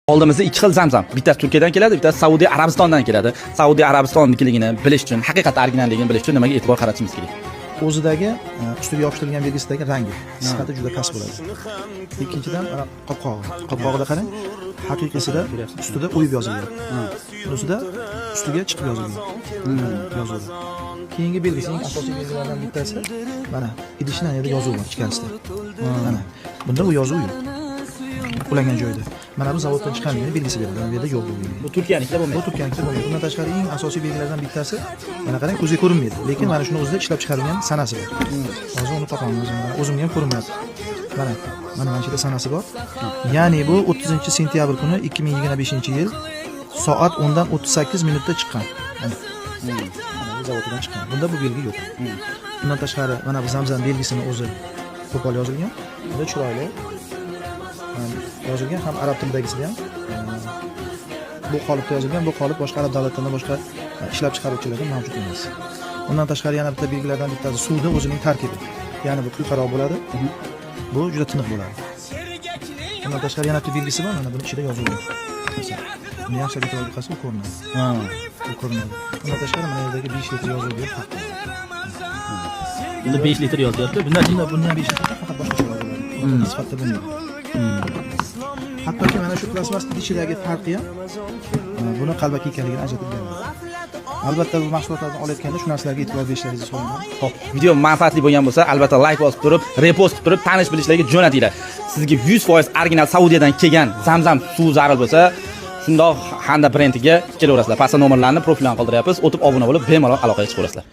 Oldimizda ikki xil Zamzam. Bittasi Turkiyadan keladi, bittasi Saudiya Arabistondan keladi. Saudiya Arabistonnikiligini bilish uchun, haqiqat originalligini bilish uchun nimaga e'tibor qaratishimiz kerak? O'zidagi ustiga yopishtirilgan belgisidagi rangi, sifati juda past bo'ladi. Ikkinchidan, mana qopqog'i. Qopqog'ida qarang, haqiqiysida ustida o'yib yozilgan. Bunisida ustiga chiqib yozilgan. Yozuvda. Keyingi belgisi, eng asosiy belgilardan bittasi, mana idishni yerda yozuv bor ichkarisida. Mana bunda u yozuv yo'q. Ulangan joyida. Mana bu zavoddan chiqqanligini belgisi beradi. Bu yerda yo'q bu belgi. Bu Turkiyanikida Bu bo'lmaydi. Turkiyanikida bo'lmaydi. Bundan tashqari, eng asosiy belgilardan bittasi, mana qarang, ko'zga ko'rinmaydi. Lekin mana shuni o'zida ishlab chiqarilgan sanasi bor. Hozir uni topamiz. Mana o'zimga ham ko'rinmayapti. Mana, mana shu yerda sanasi bor. Ya'ni bu 30-sentyabr kuni 2025-yil soat 10 dan 38 minutda chiqqan. Mana. Mana bu zavodidan chiqqan. Bunda bu belgi yo'q. Bundan tashqari, mana bu Zamzam belgisini o'zi qo'pol yozilgan. Bunda chiroyli ham yozilgan, ham arab tilidagisida ham bu qolipda yozilgan. Bu qolip boshqa arab davlatlaridan, boshqa ishlab chiqaruvchilarda mavjud emas. Undan tashqari, yana bitta belgilardan bittasi suvda o'zining tarkibi. Ya'ni bu quyuqroq bo'ladi. Bu juda tiniq bo'ladi. Undan tashqari, yana bitta belgisi bor, mana buni ichida yozuv bor. Masalan, buni yaxshi e'tibor qilsa, u ko'rinadi. U ko'rinadi. Undan tashqari, mana yerdagi 5 litr yozuv ham farq qiladi. Bunda 5 litr yozyapti. Bunda Bunda ham 5 litr, faqat boshqacha yoziladi. Bunda sifatda bo'lmaydi. Hattoki mana shu plastmas idishidagi farqi ham buni qalbaki ekanligini ajratib beradi. Albatta, bu mahsulotlarni olayotganda shu narsalarga e'tibor berishlaringizni so'rayman. Xo'p, video manfaatli bo'lgan bo'lsa, albatta layk bosib turib, repost qilib turib, tanish bilishlarga jo'natinglar. Sizga 100% original Saudiyadan kelgan Zamzam suv zarur bo'lsa, shundoq Handa brendiga kelaverasizlar. Pastda nomerlarni, profilini qoldiryapmiz. O'tib obuna bo'lib, bemalol aloqaga chiqaverasizlar.